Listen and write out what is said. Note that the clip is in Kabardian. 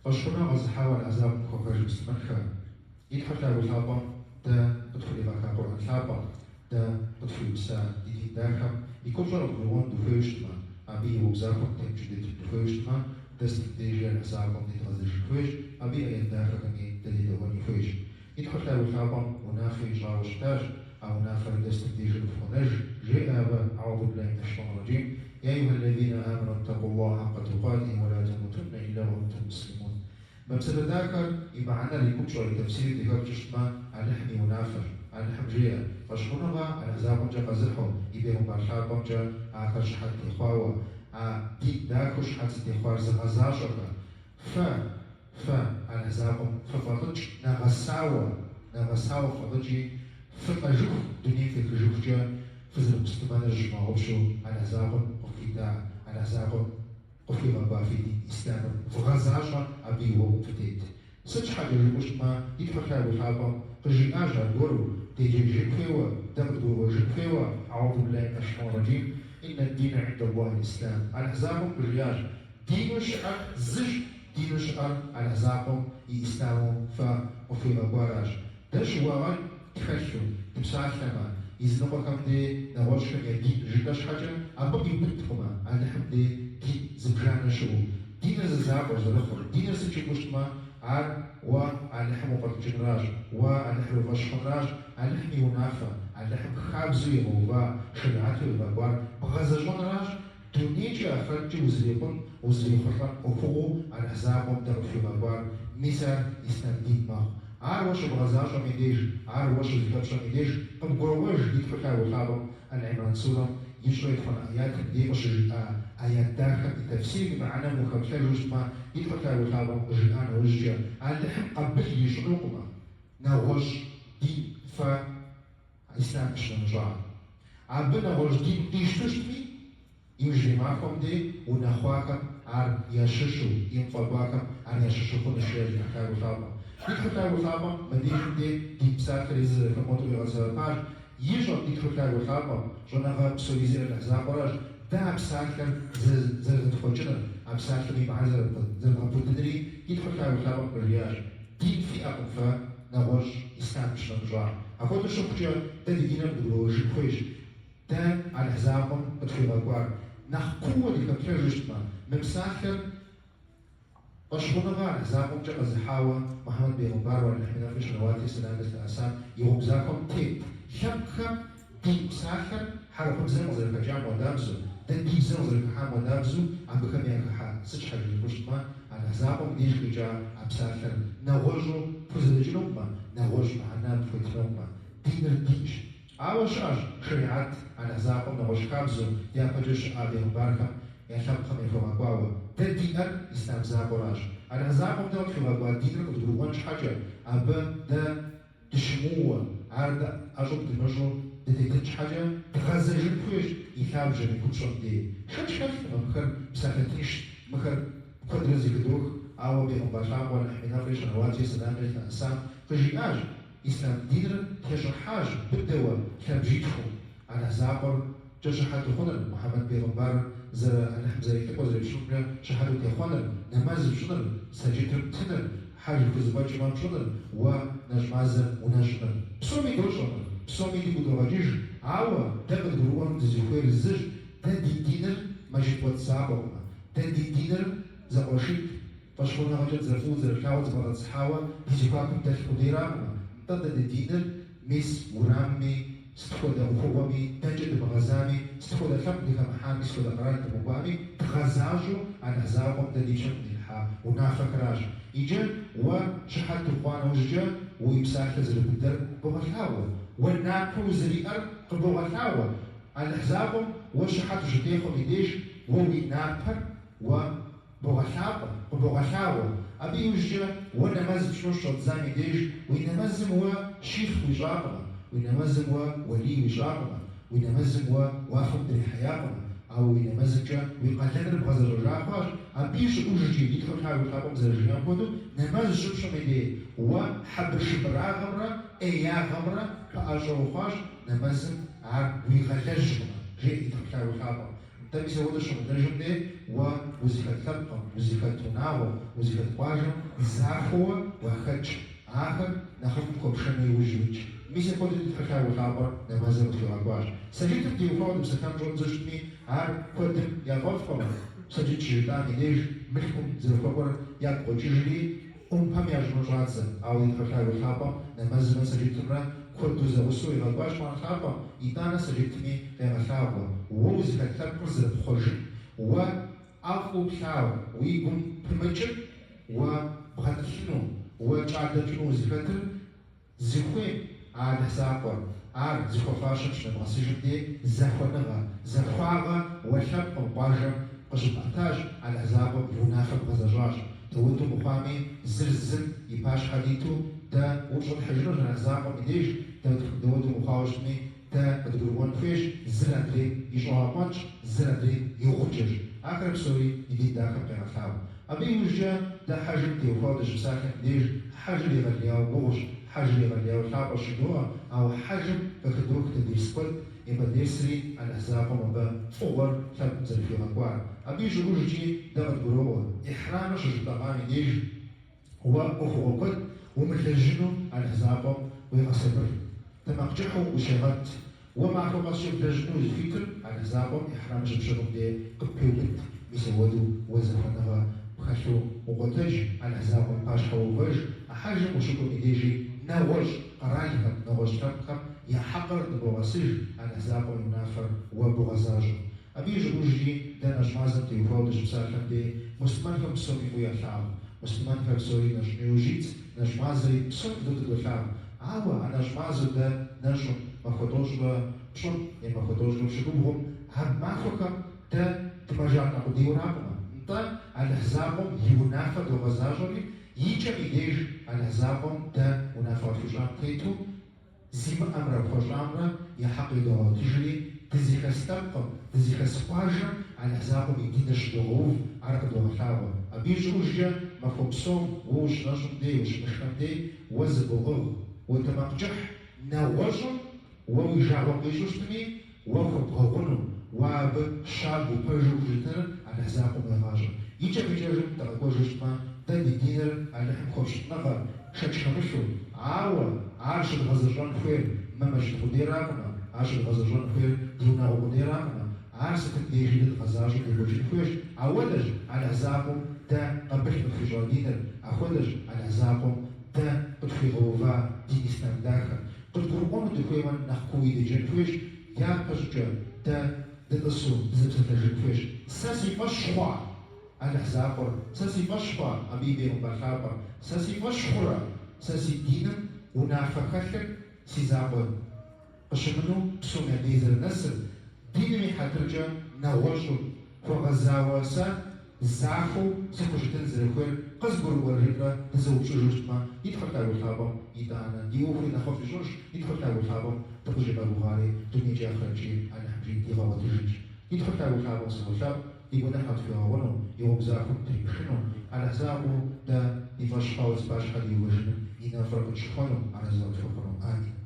Фӏэщхъуныгъэ къэзыхьауэ Алыхь закъуэм хуэпэж муслъымэнхэ, ди Тхьэ Лъагэу Лъапӏэм дэ къытхуригъэха Къурӏэн лъапӏэм, дэ къытхуиупса ди дин дахэм и купщӏэр къыдгурыӏуэн дыхуейуэ щытмэ, абы и гъуэгу захуэм дытемыкӏыу дытетын дыхуейуэ щытмэ, дэ сытым дежи Алыхь закъуэм дедгъэзэжын хуейщ, абы и аят дахэхэми дэ дедэӏуэни хуейщ. Ди Тхьэ Лъагэу Лъапӏэм унафэ ищӏауэ щытащ, а унафэри дэ сытым дежи къытхуонэж, жеӏэ абы, Аӏузу биллахи минэ шейтӏани рэджим, Я айюхьэ ллэзинэ амэну ттакъуллахьэ хьэкъэ тукъатихи уэ ла тэмутуннэ илля уэ антум муслимун. Мы псалъэ дахэр и мыхьэнэр, и купщӏэр, и тэфсирыр дыхэплъэу щытмэ, Алыхьым и унафэщ. Алыхьым жеӏэ, Фӏэщхъуныгъэ Алыхь закъуэмкӏэ къэзыхьу, и бегъымбар лъапӏэмкӏэ ахэр щыхьэт техъуауэ, а дин дахэу щыхьэт зытехъуар зыгъэзащӏэхэ, фэ, Фэ, Алыхь закъуэм фыфӏэлӏыкӏ, нэгъэсауэ, нэгъэсауэ фӏэлӏыкӏи, фылӏэжыху, дунейм фехыжыхукӏэ фызэрымуслъымэныр зыщывмыгъэгъупщэу Алыхь закъуэм къыфхуида, Алыхь закъуэм къыфхуигъэкӏуа фи дин ислъамыр вгъэзащӏэ, абы и гъуэгум фытет. Сыт щхьэкӏэ жыпӏэу щытмэ, ди Тхьэ Лъагэу Лъапӏэм къыжиӏащ аргуэру, деджэжын хуейуэ, дэ къыдгурыӏуэжын хуейуэ, Аӏузу биллахи минэ шейтӏани рэджим, Иннэ динэ индэ Аллахи ислъам. Алыхь закъуэм къыжиӏащ, Дину щыӏэр зыщ, дину щыӏэр Алыхь закъуэм и ислъаму фэ къыфхуигъэкӏуаращ. Дэ щыуагъэ тхэлъу дыпсалъэмэ, изыныкъуэхэм де нэгъуэщӏхэм я дин жытӏэ щхьэкӏэ, абы къиубыдкъымэ, Алыхьым де дин зыбжанэ щыӏэу. Диныр зы закъуэщ зэрыхъур. Диныр сыт жыпӏэу щытмэ, ар уэ Алыхьым уфӏэлӏыкӏынращ, уэ Алыхьыр уи фӏэщ хъунращ, Алыхьым и унафэ, Алыхьым хабзэу игъэува, шэригьэту игъэкӏуар бгъэзэщӏэнращ, Дунейкӏи ахърэткӏи узрикъун, узрихъулӏэн ӏуэхугъуэу Алыхь закъуэм дэ къытхуигъэкӏуар, мис ар ислъам дин мэхъу. Ар уэ щыбгъэзащӏэм и деж, ар уэ щызыхэпщӏэм и деж къыбгуроӏуэж ди Тхьэу Лъагэу Лъапӏэм Аль-Имран сурэм и щэрэ етхуанэ аятым дей къыщыжиӏа аят дахэм и тэфсирым и мыхьэнэм ухэплъэжу щытмэ, ди Тхьэу Лъагэу Лъапӏэм къыжиӏа нэужькӏэ, Алыхьым къабыл ищӏынукъымэ, нэгъуэщӏ дин фэ Ислъам къыщынэмыщӏа. Абы нэгъуэщӏ дин къищтэу щытми, иужьрей махуэм дей унэхъуахэм ар ящыщу, ем фӏэкӏуахэм ар ящыщу хъунущ, жеӏэ ди Тхьэ Лъагэу Лъапӏэм. Ди Тхьэ Лъагэу Лъапӏэм мыбдежым дей дин псалъэр езыр зэрыхуейм хуэдэу къигъэсэбэпащ. Ищӏэрт ди Тхьэ Лъагэу Лъапӏэм, щӏэныгъэ псори зиӏэр Алыхь закъуэращ, дэ а псалъэр зэрызэтхъуэкӏыныр, а псалъэм и мыхьэнэр зэрыдгъэпудынри ди Тхьэ Лъагэу Лъапӏэм къыжиӏащ. Дин фиӏэкъым фэ, нэгъуэщӏ ислъам къыщынэмыщӏа. Апхуэдэу щыхъукӏэ, дэ ди диныр къыдгурыӏуэжын хуейщ. Дэ Алыхь закъуэм къытхуигъэкӏуар нэхъ кууэ дыхэплъэжу щытмэ, мы псалъэр фӏэщхъуныгъэ Алыхь закъуэмкӏэ къэзыхьауэ Мухьэмэд бегъымбару Алыхьым и нэфӏри щэлэуатри сэламри зылъэӏэсам и гъуэгу захуэм тет лъэпкъхэм Дин псалъэр хьэрыпыбзэм къызэрыхэкӏам хуэдабзэу, дэ ди бзэм къызэрыхыхьам хуэдабзэу абыхэм яхыхьа сыт щхьэкӏэ жыпӏэу щытмэ, Алыхь закъуэм деж къикӏа а псалъэр нэгъуэщӏу пхузэдэкӏынукъымэ, нэгъуэщӏ мыхьэнэ пхуетынукъымэ. Диныр динщ. Ауэ щыӏэщ шэригьэт Алыхь закъуэм нэгъуэщӏ хабзэу япэкӏэ щыӏа бегъымбархэм я лъэпкъхэм яхуигъэкӏуауэ. Дэ диӏэр ислъам закъуэращ. Алыхь закъуэм дэ къытхуигъэкӏуа диныр къыдгурыӏуэн щхьэкӏэ, абы дэ Дыщымыууэ, ар дэ ӏэщӏыб дымыщӏу дытетын щхьэкӏэ, дгъэзэжын хуейщ и лъабжьэм, и купщӏэм дей. Шэч хэлъкъым, мыхэр псалъэ тыншщ, мыхэр куэдрэ зэхыдох, ауэ бегъымбар лъапӏэу Алыхьым и нэфӏри щэлэуатри сэламри зылъэӏэсам къыжиӏащ, Ислъам диныр тещӏыхьащ быдэуэ лъабжьитхум, Алыхь закъуэмкӏэ щыхьэт ухъуныр, Мухьэмэд бегъымбарыр зэры Алыхьым зэрилӏыкӏуэр зэрепщӏымкӏэ щыхьэт утехъуэныр, нэмэз пщӏыныр, сэджытыр птыныр, хьэж хузэфӏэкӏмэ пщӏыныр, уэ нэщӏ мазэм унэщӏыныр. Псоми дощӏэ мыр, псоми дигу догъэкӏыж, ауэ дэ къыдгурыӏуэну дызыхуейр зыщ, дэ ди диныр мэжджыт кӏуэцӏ закъуэкъымэ, дэ ди диныр зэкъуэшитӏ, фӏэщхъуныгъэкӏэ фӏыуэ дызэрылъагъуу дызэбгъэдэтӏысхьауэ ди зэхуакум дэлъ къудейракъымэ, нтӏэ дэ ди диныр мис урамми, сыт хуэдэ ӏуэхугъуэми, дэнкӏэ дымыгъэзами, сыт хуэдэ лъэпкъ дыхэмыхьами, сыт хуэдэ къэрал дымыкӏуами, дгъэзащӏэу Алыхь закъуэм дэ ди пщэм къыдилъхьа унафэхэращ. Иджы уэ щыхьэт ухъуа нэужькӏэ уи псалъэ зэрыбыдэр богъэлъагъуэ, уэ напэ узэриӏэр къыбогъэлъагъуэ. Алыхь закъуэм уэ щыхьэт ущытехъуэм и деж уэ уи напэр уэ богъэлъапӏэ, къыбогъэлъагъуэ. Абы иужькӏэ уэ нэмэз пщӏыну щыщӏэбдзам и деж уи нэмэзым уэ щихъ уищӏакъымэ, уи нэмэзым уэ уэлий уищӏакъымэ, уи нэмэзым уэ уафэм удрихьеякъымэ, ауэ уи нэмэзымкӏэ уи къалэныр бгъэзэщӏэжа хъуащ, абы и щӏыӏужкӏи, ди Тхьэу Лъагэу Лъапӏэм зэрыжиӏам хуэдэу, нэмэз щыпщӏым и дей уэ хьэбыршыбырагъэмрэ ӏеягъэмрэ пэӏэщӏэ ухъуащ, нэмэзым ар уигъэлэжькъымэ, жеӏэ ди Тхьэу Лъагэу Лъапӏэм. Дэ мис апхуэдэу щумылэжьым дей уэ узыхэт лъэпкъым, узыхэт унагъуэм, узыхэт къуажэм захуэуэ уахэтщ, ахэр нэхъыфӏым хуэпшэну иужь уитщ. Мис апхуэдэу ди Тхьэ Лъагэу Лъапӏэр нэмэзыр къытхуигъэкӏуащ. Сэджытым теухуауэ дыпсэлъэн щӏэддзэу щытми, ар куэдым яфӏэфӏкъым. Сэджыт щыжытӏам и деж мылъкум зэрыхуэкӏуэр ягу къокӏыжри, ӏумпэм ящӏыну щӏадзэ. Ауэ ди Тхьэ Лъагэу Лъапӏэм нэмэзымрэ сэджытымрэ куэду зэгъусэу игъэкӏуащ Къурӏэн лъапӏэм, итӏанэ сэджытми къегъэлъагъуэ, уэ узыхэт лъэпкъыр зэрыпхъуэжын, уэ ӏэфӏу плъагъу уи гум пымыкӏыр уэ бгъэтӏылъыну, уэ кӏадэ пщӏыну узыхэтыр зыхуейм а Алыхь закъуэр, ар зыхуэфащэм щынэбгъэсыжым дей захуэныгъэ, захуагъэ уэ лъэпкъым, къуажэм къыщыпӏэтащ, Алыхь закъуэм и унафэ бгъэзэщӏащ. Дауэдэу мыхъуами, зыр зым и пащхьэ диту дэ упщӏэ тхьыжынущ Алыхь закъуэм и деж, дауэдэу мыхъуауэ щытми, дэ къыдгурыӏуэн хуейщ, зыр адрейм и щӏэгъэкъуэнщ, зыр адрейм и гъуджэщ. Ахэр псори ди дин дахэм къегъэлъагъуэ. Абы иужькӏэ дэ хьэжым теухуауэ дыщыпсалъэм и деж, хьэжыр егъэлеяуэ гугъущ, хьэжыр егъэлеяуэ лъапӏэщ жыдоӏэ, ауэ хьэжым къыхыдох дэ дерс куэд, япэ дерсри Алыхь закъуэм абы фӏыгъуэр лъэпкъым зэрыхуигъэкӏуар. Абы ищӏыӏужкӏи дэ къыдгуроӏуэ, ихьрамыр щыщыптӏэгъам и деж уэ ӏуэхугъуэ куэд умылэжьыну Алыхь закъуэм уегъэсабыр, тэмакъкӏыхьу ущегъэт. Уэ махуэ къэскӏэ блэжьыну узыхуитыр Алыхь закъуэм ихьрамыр щыпщыгъым дей къыппеубыд, мис ауэдэу уэ захуэныгъэ пхэлъу укъотэдж, Алыхь закъуэм и пащхьэ уоувэж, а хьэжым ущыкӏуэм и дежи нэгъуэщӏ къэралхэм, нэгъуэщӏ лъэпкъхэм я хьэкъыр ныбогъэсыж, Алыхь закъуэм и унафэр уэ богъэзащӏэ. Абы ищӏыӏужкӏи дэ нэщӏ мазэм теухуауэ дыщыпсалъэм дей муслъымэнхэм псоми фӏыуэ ялъагъу. Муслъымэнхэр псори нэщӏыну иужь итщ, нэщӏ мазэри псоми фӏы дыдэу долъагъу. Ауэ а нэщӏ мазэу дэ нэщӏым, махуэ тӏощӏрэ пщӏым е махуэ тӏощӏрэ пщыкӏубгъум, а махуэхэм дэ дымэжалӏэ къудейуэракъымэ. Нтӏэ, Алыхь закъуэм и унафэ догъэзащӏэри, икӏэм и деж Алыхь закъуэм дэ унафэ къытхуищӏам тету, зимыӏэмрэ хуэщӏамрэ я хьэкъ идогъэгъуэтыжри, дызыхэс лъэпкъым, дызыхэс къуажэм Алыхь закъуэм и диныр щыдогъэув, ар къыдогъэлъагъуэ. Абы ищӏыӏужкӏэ махуэ псом уэ ущынэщӏым дей, ущымышхэм дей, уэ зыбоӏыгъ, уотэмакъкӏыхь, нэгъуэщӏым уэ уи жагъуэ къищӏу щытми, уэ хуэбгъэгъуну, уэ абы щабэу, пэжу ухущытыныр Алыхь закъуэм уегъащӏэ. Икӏэм-икӏэжым дыкъэкӏуэжу щытмэ, дэ ди диныр Алыхьым хуэпщылӏыныгъэр, шэч хэмылъу, ауэ ар щыдгъэзэщӏэн хуейр мы мэжджыт къудейракъымэ, ар щыдгъэзэщӏэн хуейр ди унагъуэ къудейракъымэ, ар сытым дежи дэ дгъэзащӏэу декӏуэкӏын хуейщ. Ауэдэщ Алыхь закъуэм дэ къабыл къытхуищӏа диныр, ахуэдэщ Алыхь закъуэм дэ къытхуигъэува дин ислъам дахэр. Къыдгурыӏуэну дыхуеймэ, нэхъ кууи деджэн хуейщ, япэщӏыкӏэ дэ дытӏысу дызэпсэлъэжын хуейщ. Сэ си фӏэщ хъуа Алыхь закъуэр, сэ си фӏэщ хъуа абы и бегъымбар лъапӏэр, сэ си фӏэщ хъурэ сэ си диным унафэ хэлъыр си закъуэ къыщымынэу псом я дей зэрынэсыр, диным и хьэтыркӏэ нэгъуэщӏым хуэгъэзауэ сэ захуэу сыхущытын зэрыхуейр къызгурыӏуэрэ жытӏэрэ дызэупщӏыжу щытмэ, ди Тхьэ Лъагэу Лъапӏэм итӏанэ ди ӏуэхури нэхъыфӏ ищӏынщ, ди Тхьэ Лъагэу Лъапӏэм дыкъыщӏигъэгугъари дунейкӏи ахърэткӏи Алыхьым жи дигъэгъуэтыжынщ. Ди Тхьэ Лъагэу Лъапӏэм сыволъэӏу, ди гуэныхь къытхуигъэгъуну, и гъуэгу захуэм дытримышыну, Алыхь закъуэу дэ ди фӏэщ хъуауэ зи пащхьэ диувэжыным и нэфӏыр къытщыхуэну, арэзы къытхуэхъуну. Амин.